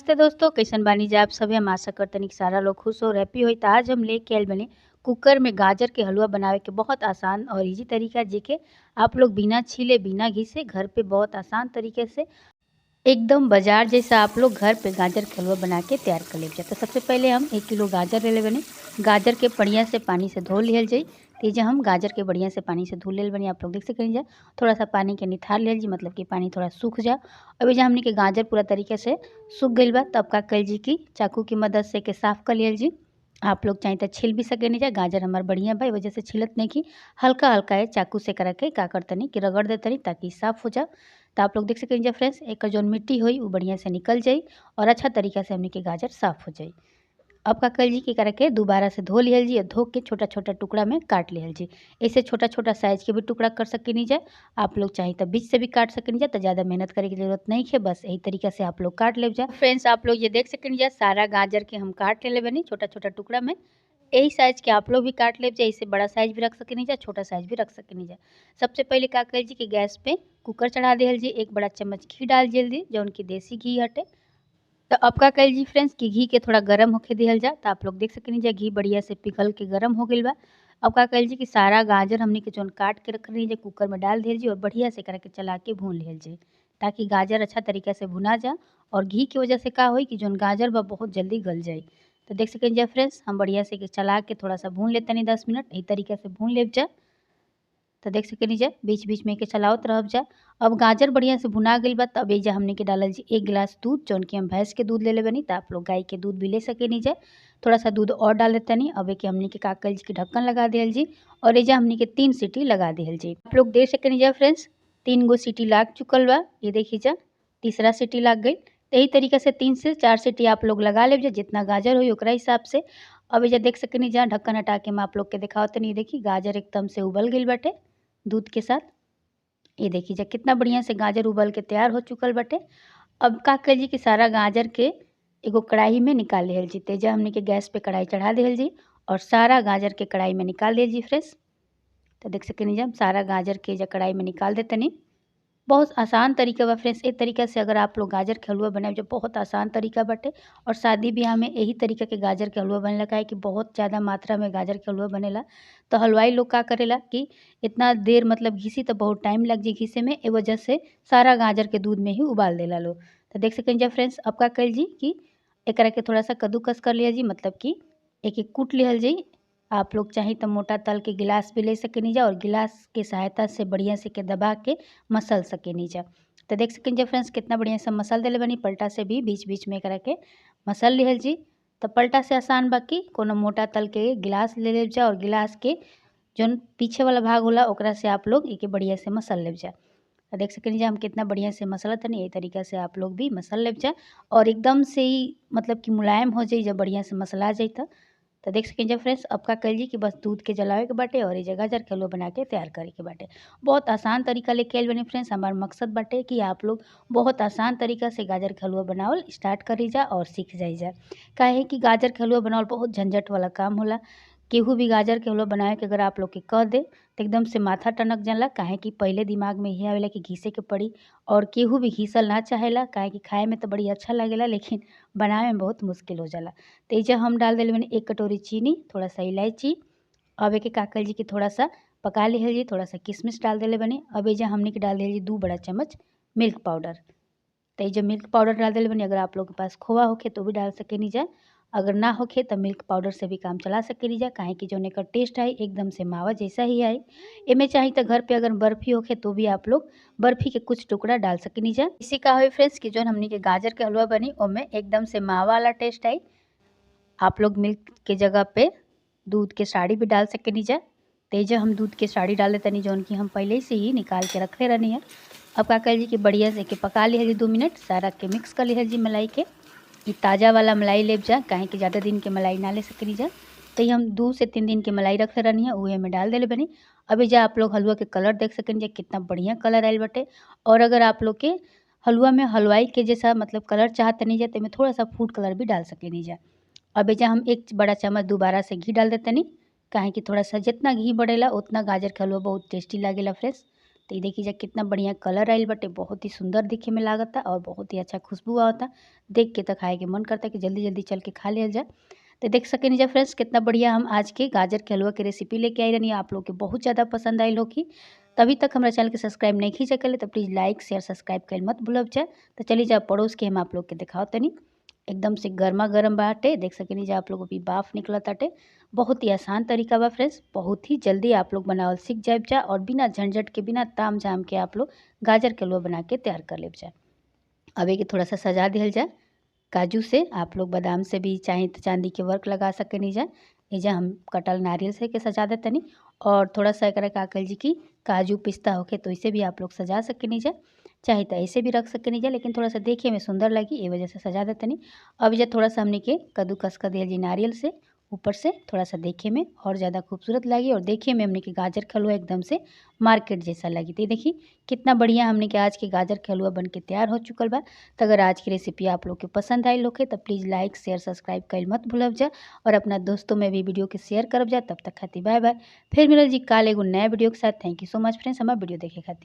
नमस्ते दोस्तों, कैसन बानी जा आप सभी। हम आशा करतनी कि सारा लोग खुश हो हैप्पी होई। तो आज हम लेके आइल बनी कुकर में गाजर के हलवा बनावे के बहुत आसान और इजी तरीका, जेके आप लोग बिना छीले बिना घिसे घर पे बहुत आसान तरीके से एकदम बाजार जैसा आप लोग घर पे गाजर के हलवा बना के तैयार कर ले। तो सबसे पहले हम 1 किलो गाजर ले ले बनी। गाजर के बढ़िया से पानी से धो लिहल जाई। तो जे हम गाजर के बढ़िया से पानी से धो लेल बनी, आप लोग देख सकें जा। थोड़ा सा पानी के निथार लेल जी, मतलब कि पानी थोड़ा सूख जा। अभी जब हमने के गाजर पूरा तरीके से सूख गई बा, तब का कल जी की चाकू की मदद से के साफ़ कर लियल जी। आप लोग चाहे तो छील भी सके नहीं जा। गाजर हमार बढ़िया बा, वजह से छिलत नहीं की हल्का हल्का है चाकू से करा के का करतनी कि रगड़ देतनी ताकि साफ़ हो जा। तो आप लोग देख सकें जा फ्रेंड्स, एक जौन मिट्टी होई वो बढ़िया से निकल जाई और अच्छा तरीका से हमने के गाजर साफ़ हो जाई। अब का कल जी की करा के दोबारा से धो लिहल जी और धो के छोटा छोटा टुकड़ा में काट लिहल जी। ऐसे छोटा छोटा साइज के भी टुकड़ा कर सकेनी जा। आप लोग चाहे तो बीच से भी काट सकेनी जा, तो ज़्यादा मेहनत करे की जरूरत नहीं है। बस यही तरीका से आप लोग काट ले जा। फ्रेंड्स आप लोग ये देख सकेनी जा, सारा गाजर के हम काट ले बनी छोटा छोटा टुकड़ा में। यही साइज के आप लोग भी काट ले जा। इसे बड़ा साइज भी रख सकेनी जा, छोटा साइज भी रख सकेनी जा। सबसे पहले का कल जी कि गैस पे कुकर चढ़ा दिहल जी। 1 बड़ा चम्मच घी डाल जल्दी, जो उनकी देसी घी हटे। तो अब का कल जी फ्रेंड्स कि घी के थोड़ा गर्म होके दिहल जा। तो आप लोग देख सकेनी जा घी बढ़िया से पिघल के गर्म हो गइल बा। अब का कल जी कि सारा गाजर हमने के जौन काट के रख रही है कुकर में डाल दिहल जी और बढ़िया से करा के चला के भून लिहल जी, ताकि गाजर अच्छा तरीका से भुना जा। और घी की वजह से का होई कि जौन गाजर बा बहुत जल्दी गल जाई। तो देख सकें जा फ्रेंड्स, हम बढ़िया से चला के थोड़ा सा भून लेते नहीं 10 मिनट। यही तरीका से भून ले जा। तो देख सकेनी जा बीच बीच में के चलावत रहब जा। अब गाजर बढ़िया से भुना गइल बा, तब एजा हमने के डालल जी 1 गिलास दूध, जौन कि हम भैंस के दूध ले ले बनी। तो आप लोग गाय के दूध भी ले सकेनी जा। थोड़ा सा दूध और डाल देते नहीं। अब एक हमने के का कल जी के ढक्कन लगा दिहल जी और एजा हमने के 3 सीटी लगा दिहल जी। आप लोग देख सकेनी जा फ्रेंड्स, 3 गो सीटी लाग चुकल बा। ये देखी जा तीसरा सीटी लाग गई। तो यही तरीका से 3 से 4 सीटी आप लोग लगा ले जा, जितना गाजर हो ओकरा हिसाब से। अब एजा देख सकेनी जा ढक्कन हटा के हम आप लोग के दिखावत नहीं। देखी गाजर एकदम से उबल गई बाटे दूध के साथ। ये देखी जा कितना बढ़िया से गाजर उबल के तैयार हो चुकल बाटे। अब का कर जी कि सारा गाजर के एगो कढ़ाई में निकाल लिहल जी। तेजा हमने के गैस पे कढ़ाई चढ़ा दिहल जी और सारा गाजर के कढ़ाई में निकाल दिहल जी फ्रेश। तो देख सकेनी जा हम सारा गाजर के जा कढ़ाई में निकाल देतनी। बहुत आसान तरीका बा फ्रेंड्स। एक तरीका से अगर आप लोग गाजर के हलवा बनाए जो बहुत आसान तरीका बाटे। और शादी ब्याह में यही तरीका के गाजर के हलवा बनेला, काहे कि बहुत ज़्यादा मात्रा में गाजर के हलवा बनेला। तो हलवाई लोग का करेला कि इतना देर मतलब घिसी तो बहुत टाइम लग जाए घिसे में, ए वजह से सारा गाजर के दूध में ही उबाल देला लोग। तो देख सकें जा फ्रेंड्स, अब का कल जी कि एकरा के थोड़ा सा कद्दूकस कर लिया जी, मतलब कि एक एक कूट लिहल जी। आप लोग चाहे तो मोटा तल के गिलास भी ले सकेनी जा और गिलास के सहायता से बढ़िया से के दबा के मसल सकेनी जा। तो देख सकें जा फ्रेंड्स कितना बढ़िया से मसल देले बनी। पलटा से भी बीच बीच में करा के मसल लिहल जी। तो पलटा से आसान बाकी कोनो मोटा तल के गिलास ले ले जा और गिलास के जौन पीछे वाला भाग होला ओकरा से आप लोग एके बढ़िया से मसल ले जा। तो देख सकें जा हम कितना बढ़िया से मसला तनी। यही तरीका से आप लोग भी मसल ले जा और एकदम से ही मतलब कि मुलायम हो जाई जब बढ़िया से मसला जाई। तो देख सकें जब फ्रेंड्स, अब का कल जी कि बस दूध के जलावे के बाटे और ये गाजर के हलवा बना के तैयार करे के बाटे। बहुत आसान तरीका लेके आइल बनी फ्रेंड्स। हमार मकसद बाटे कि आप लोग बहुत आसान तरीका से गाजर के हलवा बनावल स्टार्ट करी जा और सीख जाई जा। काहे कि गाजर के हलवा बनावल बहुत झंझट वाला काम होला। केहू भी गाजर के हलवा बनाए के अगर आप लोग के कह दे तो एकदम से माथा टनक जाला। काहे कि पहले दिमाग में यह आवेला कि घिसे के पड़ी और केहू भी घिसल ना चाहेला, काहे कि खाए में तो बड़ी अच्छा लगेला लेकिन बनावे में बहुत मुश्किल हो जाला। तो एजा हम डाल देले बनी 1 कटोरी चीनी, थोड़ा सा इलायची। अब एक काकल जी के थोड़ा सा पका लिहल जी, थोड़ा सा किशमिश डाल देले बनी। अब एजा हमने के डाल दिहल जी 2 बड़ा चम्मच मिल्क पाउडर। तो एजा मिल्क पाउडर डाल देले बनी। अगर आप लोग के पास खोआ होखे तो भी डाल सकेनी जा, अगर ना होखे तो मिल्क पाउडर से भी काम चला सकेनी जा। काहे कि जौन एकर टेस्ट आई एकदम से मावा जैसा ही आई। एमे चाही तो घर पे अगर बर्फ़ी होखे तो भी आप लोग बर्फ़ी के कुछ टुकड़ा डाल सकेनी जा। इसी का होई फ्रेंड्स कि जौन हमनी के गाजर के हलवा बनी ओमे एकदम से मावा वाला टेस्ट आई। आप लोग मिल्क के जगह पे दूध के साड़ी भी डाल सकेनी जा। तेजा हम दूध के साड़ी डाल देतनी जौन की हम पहले से ही निकाल के रखले रहनी है। अब का कल जी कि बढ़िया से के पका लिहल जी 2 मिनट, सारा के मिक्स कर लिहल जी मलाई के। ये ताज़ा वाला मलाई ले जा, काहे कि ज़्यादा दिन के मलाई ना ले सकेनी जा। तो ये हम 2 से 3 दिन के मलाई रखले रहनी है, उहे में डाल देले बनी। अभी जा आप लोग हलवा के कलर देख सकेनी जा कितना बढ़िया कलर आयल बाटे। और अगर आप लोग के हलवा में हलवाई के जैसा मतलब कलर चाहत नहीं जा तो एमे थोड़ा सा फूड कलर भी डाल सकेनी जा। अब जा हम 1 बड़ा चम्मच दोबारा से घी डाल देतनी, काहे कि थोड़ा सा जितना घी बढ़ेला उतना गाजर के हलवा बहुत टेस्टी लागेला फ्रेंड्स। तो ये देखी जा कितना बढ़िया कलर आइल बाटे, बहुत ही सुंदर दिखे में लागता और बहुत ही अच्छा खुशबू आवता। देख के तो खाए के मन करता कि जल्दी जल्दी चल के खा लिया जाए। तो देख सकेनी जा फ्रेंड्स कितना बढ़िया हम आज के गाजर के हलवा के रेसिपी लेके आई रहनी। आप लोग के बहुत ज़्यादा पसंद आयल होगी। तभी तक हमारा चैनल के सब्सक्राइब नहीं खींचे कर तो प्लीज़ लाइक शेयर सब्सक्राइब कर मत भूलब जाए। तो चलिए जा पड़ोस के हम आप लोग के दिखाओ तनी, एकदम से गर्मा गर्म बाटे। देख सकेनी जा आप लोग अभी बाफ निकलत ताटे। बहुत ही आसान तरीका बा फ्रेंड्स, बहुत ही जल्दी आप लोग बनावल सीख जाए जा और बिना झंझट के बिना ताम झाम के आप लोग गाजर के हलवा बना के तैयार कर ले जाए। अब एक थोड़ा सा सजा दिहल जाए काजू से, आप लोग बादाम से भी चाहे तो चांदी के वर्क लगा सकेनी जा। एजा हम कटल नारियल से के सजा देतनी और थोड़ा सा एकरा का कल जी की काजू पिस्ता होके तो इसे भी आप लोग सजा सकेनी जा, चाहे तो ऐसे भी रख सकेनी जा, लेकिन थोड़ा सा देखे में सुंदर लगी ये वजह से सजा देतनी। अब जब थोड़ा सा हमने के कद्दूकस कर दिया जी नारियल से ऊपर से, थोड़ा सा देखे में और ज़्यादा खूबसूरत लगी और देखे में हमने के गाजर के हलवा एकदम से मार्केट जैसा लगी। तो देखी कितना बढ़िया हमने के आज के गाजर के हलवा बन के तैयार हो चुकल बा। तो अगर आज की रेसिपी आप लोग के पसंद आई होखे तो प्लीज़ लाइक शेयर सब्सक्राइब कर मत भूलब जा और अपना दोस्तों में भी वीडियो के शेयर करब जा। तब तक खातिर बाय बाय, फिर मिलल जी काल एगो नया वीडियो के साथ। Thank you so much friends हमारा वीडियो देखे खातिर।